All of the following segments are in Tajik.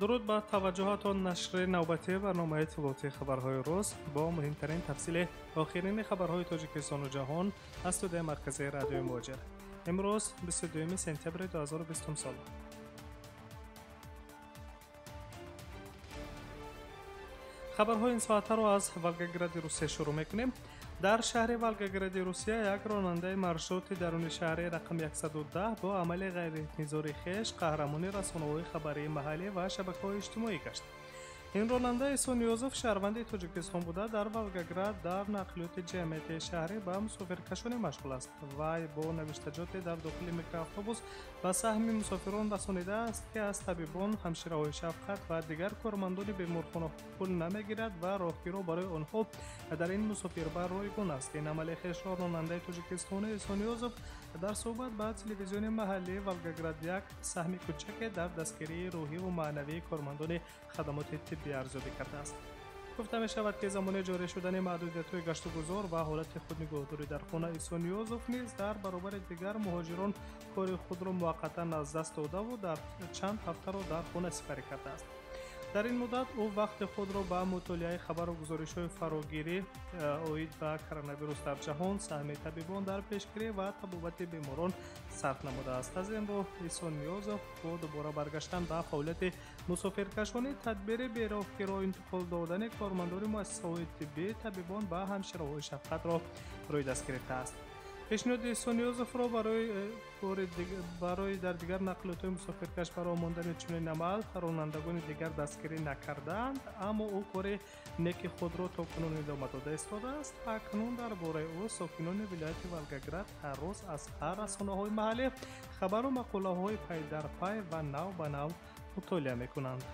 Дуруд ба таваҷҷӯҳатон. Нашри навбатии барномаи иттилоотии хабарҳои рӯз бо муҳимтарин тафсили охирини хабарҳои Тоҷикистону ҷаҳон аз студияи марказии радиои Муҳоҷир. Имрӯз 22 сентябри 2020 сол. Хабарҳои ин соатаро аз Волгогради Русия шурӯъ мекунем. Дар шаҳри Волгогради Русия як ронандаи маршрути даруни шаҳри рақами 110 бо амали ғайриинтизори хеш қаҳрамони расонаҳои хабарии маҳаллӣ ва шабакаҳои иҷтимоӣ гашт. Ин ронанда Исо Ниёзов шаҳрванди Тоҷикистон буда, дар Волгоград дар нақлиёти ҷамъиятии шаҳрӣ ба мусофиркашонӣ машғул аст. Вай бо навиштаҷоте дар дохили микроавтобус ба саҳми мусофирон расонидааст, ки аз табибон, ҳамшираҳои шафқат ва дигар кормандони беморхона пул намегирад ва роҳгиро барои онҳо дар ин мусофирбар ройгон аст. Ин амали хешро ронандаи тоҷикистони Исо Ниёзов дар суҳбат ба телевизиони маҳаллии Волгоград як саҳми кӯчаке дар дастгирии рӯҳиву маънавии кормандони хадамоти тиббӣ арзёбӣ кардааст. Гуфта мешавад, ки замони ҷорӣ шудани маҳдудиятҳои гаштугузор ва ҳолати худнигоҳдорӣ дар хона Исо Ниёзов низ дар баробари дигар муҳоҷирон кори худро муваққатан аз даст додаву дар чанд ҳафтаро дар хона сипарӣ кардааст. Дар ин муддат ӯ вақти худро ба мутолиаи хабару гузоришҳои фарогирӣ оид ба коронавирус дар ҷаҳон, саҳми табибон дар пешгирӣ ва табобати беморон сарф намудааст. Аз ин рӯ Исо Ниёзов бо дубора баргаштан ба фаъолияти мусофиркашонӣ тадбири бероҳгиро интиқол додани кормандони муассисаҳои тиббӣ, табибон ва ҳамшираҳои шафқатро рӯй даст гирифтааст. Пешниҳоди Исо Ниёзовро барои дар дигар нақлиётҳои мусофиркаш барои мондани чунин амал ронандагони дигар дастгирӣ накардаанд, аммо ӯ кори неки худро то кунун идома дода истодааст. Акнун дар бораи ӯ сокинони вилояти Волгоград ҳар рӯз аз ҳар расонаҳои маҳаллӣ хабару мақолаҳои пайдарпай ва нав ба нав мутолиа мекунанд.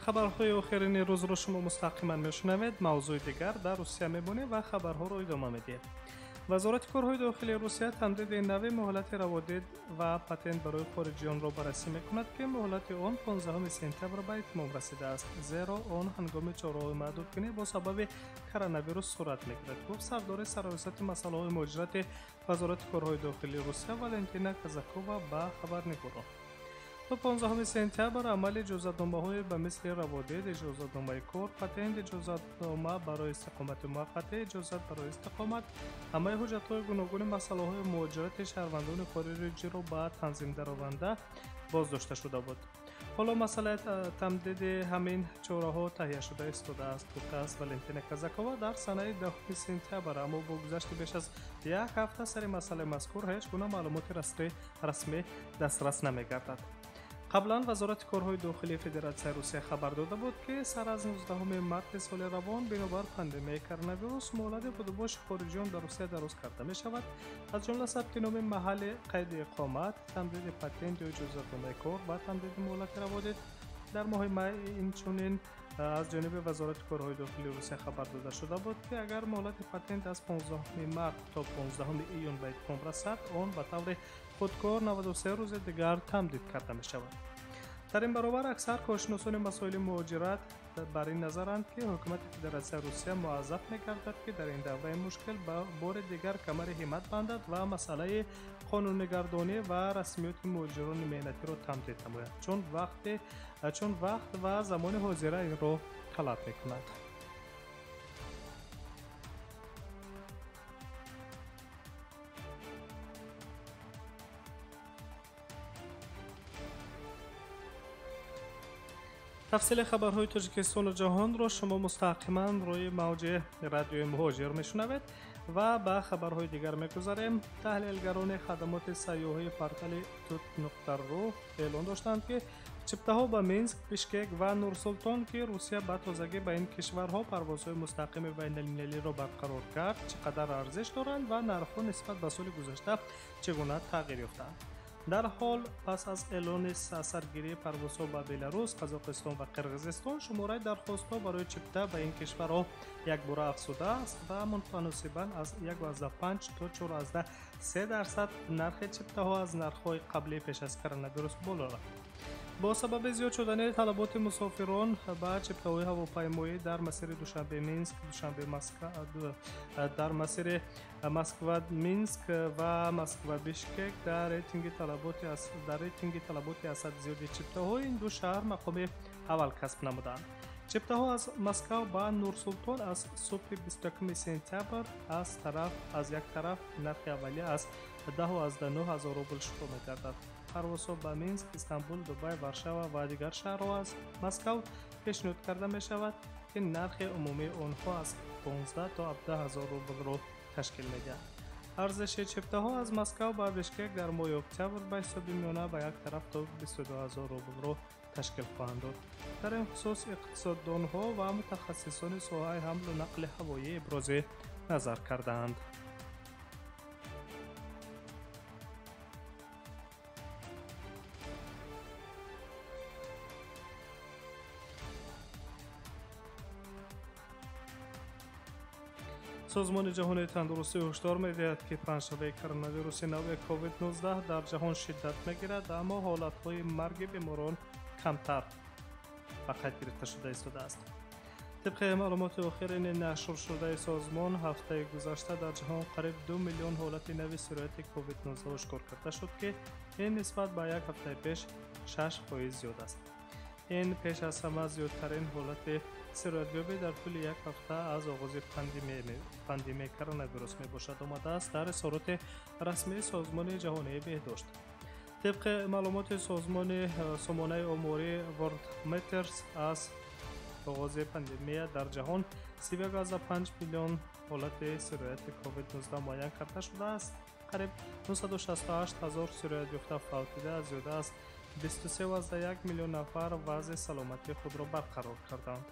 Хабарҳои охирини рӯзро шумо мустақиман мешунавед. Мавзӯи дигар дар Русия мебонем ва хабарҳоро идома медиҳем. Вазорати корҳои дохилии Русия тамдиди нави муҳлати раводид ва патент барои хориҷиёнро баррасӣ мекунад, ки муҳлати он 15 сентябр ба итмом расидааст, зеро он ҳангоми чораҳои маҳдудкунӣ бо сабаби коронавирус сурат мегирад, гуфт сардори сарраёсати масъалаҳои муҳоҷирати Вазорати корҳои дохилии Русия Валентина Казакова ба хабарнигорон. То 15 сентябр амали иҷозатномаҳои ба мисли раводид, иҷозатномаи кор, патент, иҷозатнома барои истиқомати муваққатӣ, иҷозат барои истиқомат, ҳамаи ҳуҷҷатҳои гуногуни масъалаҳои муҳоҷирати шаҳрвандони хориҷиро ба танзим дарованда боздошта шуда буд. Ҳоло масъалаи тамдиди ҳамин чораҳо таҳия шуда истодааст, гуфтааст Валентина Казакова дар санаи 10 сентябр, аммо бо гузашти беш аз як ҳафта сари масъалаи мазкур ҳеҷ гуна маълумоти расмӣ дастрас намегардад. Қаблан Вазорати корҳои дохилии Федератсияи Русия хабар дода буд, ки сар аз 19 марти соли равон бинобар пандемияи коронавирус муҳлати будубоши хориҷиён дар Русия дароз карда мешавад, аз ҷумла сабти номи маҳалли қайди иқомат, тамдиди патент ё иҷозатномаи кор ва тамдиди муҳлати раводид. Дар моҳи май инчунин аз ҷониби Вазорати корҳои дохилии Русия хабар дода шуда буд, ки агар муҳлати патент аз 15 март то 15 июн ба итмом расад, он ба таври худкор 93 рӯзи дигар тамдид карда мешавад. Дар ин баробар аксар коршиносони масоили муҳоҷират бар ин назаранд, ки ҳукумати Федератсияи Русия муаззаф мегардад, ки дар ин давраи мушкил ба бори дигар камари ҳиммат бандад ва масъалаи қонунигардонӣ ва расмиёти муҳоҷирони меҳнатиро тамдид намояд, чун вақт ва замони ҳозира инро талаб мекунад. Тафсили хабарҳои Тоҷикистону ҷаҳонро шумо мустақиман рӯи мавҷи радиои Муҳоҷир мешунавед ва ба хабарҳои дигар мегузарем. Таҳлилгарони хадамоти сайёҳии портали tut.ru эълон доштанд, ки чиптаҳо ба Минск, Бишкек ва Нурсултон, ки Русия ба тозагӣ ба ин кишварҳо парвозҳои мустақими байналмилалиро барқарор кард, чӣ қадар арзиш доранд ва нархҳо нисбат ба соли гузашта чӣ гуна тағйир ёфтаанд. Дар ҳол пас аз эълони саргирии парвозҳо ба Беларус, Қазоқистон ва Қирғизистон шумораи дархостҳо барои чипта ба ин кишварҳо якбора афзудааст ва мутаносибан аз 1,5 то 4,3% нархи чиптаҳо аз нархҳои қаблии пеш аз коронавирус боло рафт. Бо сабаби зиёд шудани талаботи мусофирон ба чиптаҳои ҳавопаймоӣ дар масири Душанбе-Минск, Душанбе-Москва, дар масири Москва-Минск ва Москва-Бишкек дар рейтинги талаботи аз ҳад зиёди чиптаҳо ин ду шаҳр мақоми аввал касб намуданд. Чиптаҳо аз Москва ба Нурсултон аз субҳи 21 сентябр аз як тараф нархи аввалия аз 10,9 ҳазор рубл шурӯъ мегардад. Парвозҳо ба Минск, Истанбул, Дубай, Варшава ва дигар шаҳрҳо аз Москав пешниҳод карда мешавад, ки нархи умумии онҳо аз 15 то 17 ҳазор рублро ташкил медиҳад. Арзиши чиптаҳо аз Москав ба Бишкек дар моҳи октябр ба ҳисоби миёна ба як тараф то 22 ҳазор рублро ташкил хоҳанд дод. Дар ин хусус иқтисоддонҳо ва мутахассисони соҳаи ҳамлу нақли ҳавоӣ ибрози назар кардаанд. Созмони ҷаҳонии тандурустӣ ҳушдор медиҳад, ки паҳншавии коронавируси нави COVID-19 дар ҷаҳон шиддат мегирад, аммо ҳолатҳои марги беморон камтар ба қайд гирифта шуда истодааст. Тибқи маълумоти охирини нашршудаи созмон, ҳафтаи гузашта дар ҷаҳон қариб 2 миллион ҳолати нави сирояти COVID-19 ошкор карда шуд, ки ин нисбат ба як ҳафтаи пеш 6% зиёд аст. Ин пеш аз ҳама зиёдтарин ҳолати сироятёбӣ дар тӯли як ҳафта аз оғози пандемияи коронавирус мебошад, омадааст дар изҳороти расмии Созмони ҷаҳонии беҳдошт. Тибқи маълумоти созмони сомонаи оморӣ Worldmeters, аз оғози пандемия дар ҷаҳон 31,5 миллион ҳолати сирояти COVID-19 муайян карда шудааст. Қариб 968 ҳазор сироятёфта фавтида, зиёда аз 23,1 миллион нафар вазъи саломатии худро барқарор карданд.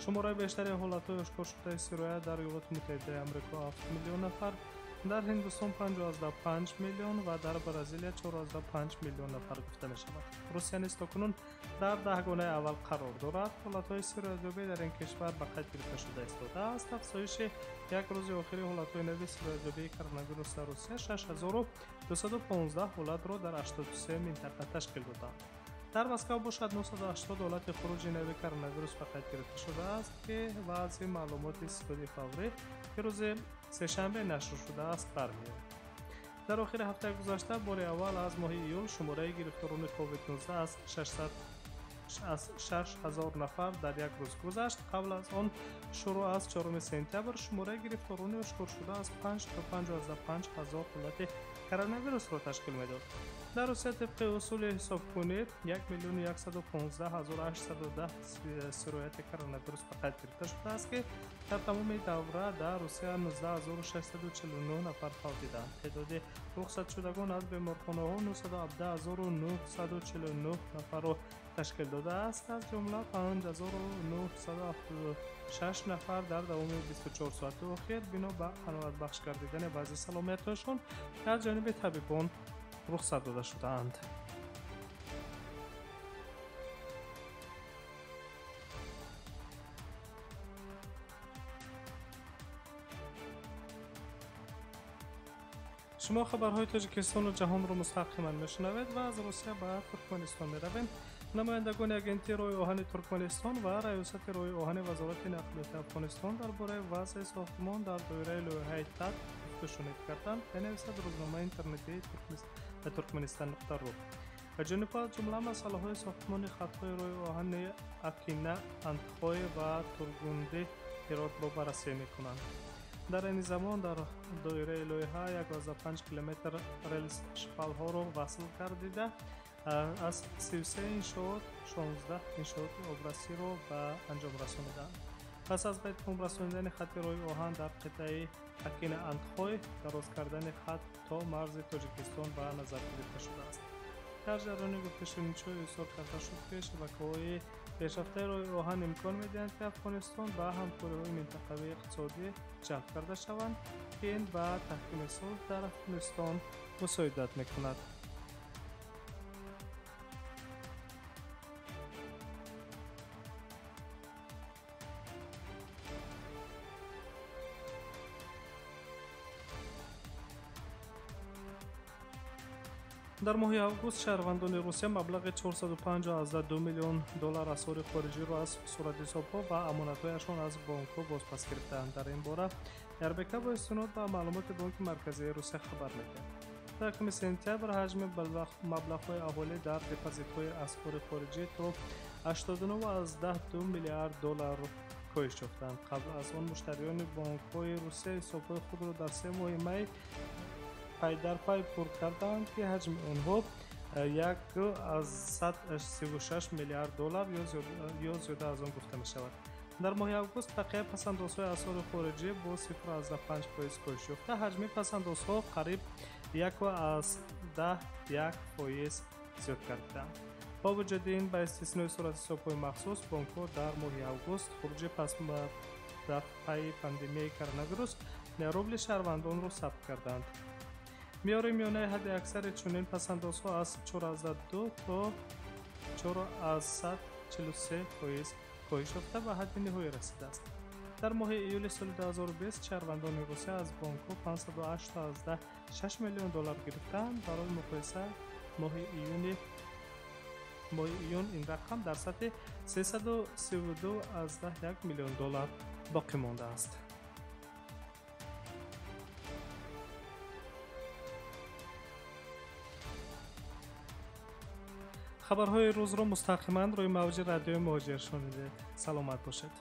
Шумораи бештари ҳолатҳои ошкоршудаи сироят дар Иёлоти Муттаҳидаи Амрико 7 миллион нафар, дар Ҳиндустон 5,5 миллион ва дар Бразилия 4,5 миллион нафар гуфта мешавад. Русия низ то кунун дар даҳгонаи аввал қарор дорад. Ҳолатҳои сироятёбӣ дар ин кишвар ба қайд гирифта шуда истодааст. Афзоиши як рӯзи охири ҳолатҳои нави сироятёбии коронавирус дар Русия 6215 ҳолатро дар 83 минтақа ташкил доданд. Дар Москва бошад 980 ҳолати хуруҷи нави коронавирус ба қайд гирифта шудааст, ки вазъи маълумоти ситоди фаврӣ, ки рӯзи сешанбе нашр шудааст, бармеояд. Дар охири ҳафтаи гузашта бори аввал аз моҳи июл шумораи гирифторони COVID-19 аз 6000 нафар дар як рӯз гузашт. Қабл аз он шурӯъ аз 4 сентябр шумораи гирифторони ошкоршуда аз 5 то 5,5 ҳазор ҳолати коронавирусро ташкил медод. Дар Русия тибқи усули ҳисобкунӣ 1 115 810 сирояти коронавирус ба қайд гирифта шудааст, ки дар тамоми давра дар Русия 19649 нафар фавтиданд. Теъдоди рухсатшудагон аз беморхонаҳо 917949 нафарро ташкил додааст, аз ҷумла 5976 нафар дар давоми 24 соати охир бино ба қаноатбахш гардидани вазъи саломатиашон аз ҷониби табибон рухсат дода шудаанд. Шумо хабарҳои Тоҷикистону ҷаҳонро мустақиман мешунавед ва аз Русия ба Туркманистон меравем. Намояндагони агентии роҳи оҳани Туркманистон ва раёсати роҳи оҳани Вазорати нақлиёти Афғонистон дар бораи вазъи сохтмон дар доираи лоиҳаи ТАТ гуфтушунид карданд, менависад рӯзномаи интернетии Туркманистан.ру. Ҷонибҳо аз ҷумла масъалаҳои сохтмони хатҳои роҳи оҳани Акина, Андхой ва Тургунди Ҳиротро баррасӣ мекунанд. Дар айни замон дар доираи лоиҳа 1,5 километр релс шпалҳоро васл гардида, аз 33 иншоот 16 иншооти обрасиро ба анҷом расониданд. Пас аз ба итмом расонидани хати роҳи оҳан дар қитъаи Акина Андхой, дароз кардани хат то марзи Тоҷикистон ба назар гирифта шудааст. Дар ҷараёни гуфтушунидҳо изҳор карда шуд, ки шабакаҳои пешрафтаи роҳи оҳан имкон медиҳанд, ки Афғонистон ба ҳамкориҳои минтақавии иқтисодӣ ҷалб карда шаванд, ки ин ба таҳкими сулҳ дар Афғонистон мусоидат мекунад. Дар моҳи август шаҳрвандони Русия маблағи 452 миллион доллар асъори хориҷиро аз суратҳисобҳо ва амонатҳояшон аз бонкҳо бозпас гирифтаанд. Дар ин бора РБК бо истинод ба маълумоти Бонки Марказии Русия хабар медиҳад. Та 1 сентябр ҳаҷми маблағҳои аҳолӣ дар депозитҳои асъори хориҷӣ то 89,2 миллиард доллар коҳиш ёфтанд. Қабл аз он муштариёни бонкҳои Русия ҳисобҳои худро дар 3 моҳи май пай дар пай пур карданд, ки ҳаҷми онҳо 1,36 миллиард доллар ё зиёда аз он гуфта мешавад. Дар моҳи август бақияи пасандозҳои асъори хориҷӣ бо 0,5% коҳиш ёфта, ҳаҷми пасандозҳо қариб 1,1% зиёд гардиданд. Бо вуҷуди ин, ба истиснои суратҳисобҳои махсус, бонкҳо дар моҳи август хуруҷи дар пайи пандемияи коронавирус рубли шаҳрвандонро сабт карданд. Меъёри миёнаи ҳадди аксари чунин пасандозҳо аз 4,2 то 4,43% коҳиш ёфта ба ҳадди ниҳоӣ расидааст. Дар моҳи июли соли 2020 шаҳрвандони Русия аз бонкҳо 508,6 миллион доллар гирифтаанд. Барои муқоиса, моҳи июн ин рақам дар сатҳи 332,1 миллион доллар боқӣ мондааст. Хабарҳои рӯзро мустақиман рӯи мавҷи радиои Муҳоҷир шунидед. Саломат бошед.